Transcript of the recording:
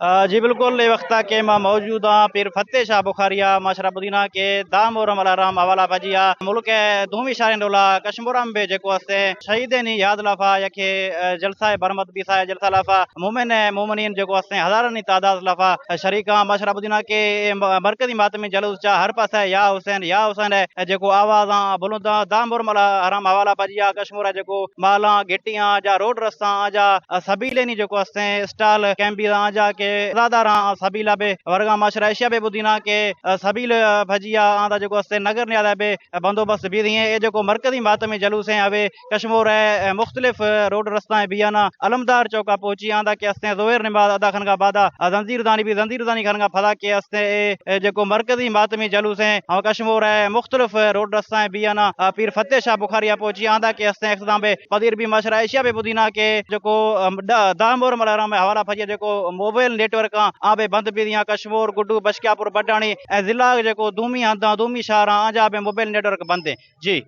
آ، جی بالکل، اے وختا کہ ما موجود آں پیر فتح شاہ بخاریا، ما شرا بدیناں کہ دامورم الارام حوالہ پجیا ملک ءِ دومی شہریں ڈولا کشمورم بے جکو استیں شہیدینی یاد لافا یکے، آ، جلسہ برمت بیسا، جلسہ لافا مومن مومنین جکو استیں ہزارانی تعداد لافا شریکاں۔ ما شرا بدیناں کہ اے م-، مرکزی ماتمی جلوس چا ہر پاسے یا حسین، یا حسین ءِ جکو آوازاں بلنداں، دامورم الارام حوالہ پجیا کشمور ءِ جکو مالاں، گٹیاں، جا روڈ رستاں، جا سبیلینی جکو استیں اسٹال کیمبیزاں، جا کہ زیادہ راں سبیلا بے ورگاں، ما شرا ایشیا بے بدیناں کہ سبیل پجیا آندا جکو استیں نگر نیادہ بے بندوبست بیدی ہیں۔ اے جکو مرکزی ماتمی جلوس ہیں اوے کشمور ءِ مختلف روڈ رستاں بیانا علمدار چوکا پہنچی آندا کہ استیں ظہر نماز ادا کنگا بادا زنجیر زانی بی زنجیر زانی کنگا پدا کہ استیں اے، اے جکو مرکزی ماتمی جلوس ہیں ہم کشمور ءِ مختلف روڈ رستاں بیانا، آ، پیر فتح شاہ بخاریا پہنچی آندا کہ استیں اختتام بے پدیر بی۔ ما شرا ایشیا بے بدیناں کہ جکو، ام، دا، دامورم الارام حوالہ پجیا جکو موبائل نیٹ ورک آں آ بے بند بیدیاں کشمور، گڈو، بشکیاپور، بڈانی اے ضلع جکو دومی ہنداں، دومی شہراں آنجا بے موبائل نیٹ ورک بند ہیں۔ جی۔